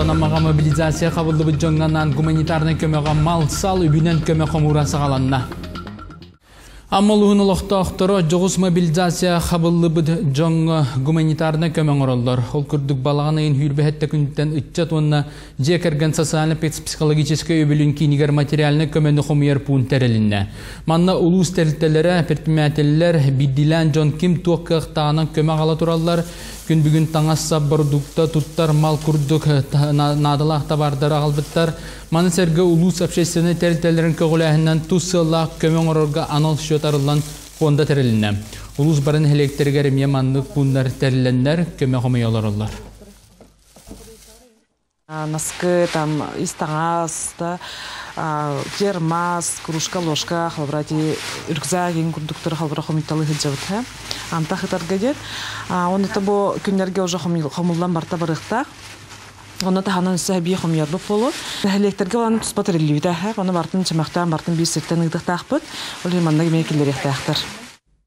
Онтон Аммаҕа мобилизация хабыллыбыт дьоҥҥо анаан гуманитарнай көмөҕө мал-сал үбүнэн көмө хомуура саҕаланна. Амма улууһун олохтоохторо дьоҕус мобилизация хабыллыбыт дьоҥҥо гуманитарнай көмө оҥороллор. Ол курдук балаҕан ыйын сүүрбэһэттэ күнүттэн ыччат уонна дьиэ кэргэн социально-психологическай өйөбүлүн киинигэр материальнай көмөнү хомуйар пуун тэрилиннэ. Манна улуус тэрилтэлэрэ, предпринимателлэр, биирдиилээн дьон ким туох кыахтааҕынан көмө аҕала тураллар. Күн бүгүн таҥас-сап, бородуукта, туттар мал курдук наадалаах табаардары аҕалбыттар. Маны сэргэ улуус общественнай тэрилтэлэрин көҕүлээһининэн тус сыаллаах көмө оҥорорго анал счет арыллан фонда тэрилиннэ. Улуус бары нэһилиэктэригэр эмиэ маннык пууннар тэриллэннэр көмө хомуйа олороллор. Наскы, там, ис таҥас, да, термас, кружка, ложка, холобура, ити рюкзак иҥ курдуктары холобура хомуйталыы сылдьабыт, антах ытарга диэн. Онно бу күннэргэ уже хомуллан барта барыахтаах. Онно таһынан өссө эбии хомуйарбыт буолуо. Нэһилиэктэргэ ылан туспа тэриллибитэ. Ону бартын чөмөхтөөн бартын биир сиртэн ыытыахтаахпыт. Ол иһин манна эмиэ киллэриэхтээхтэр.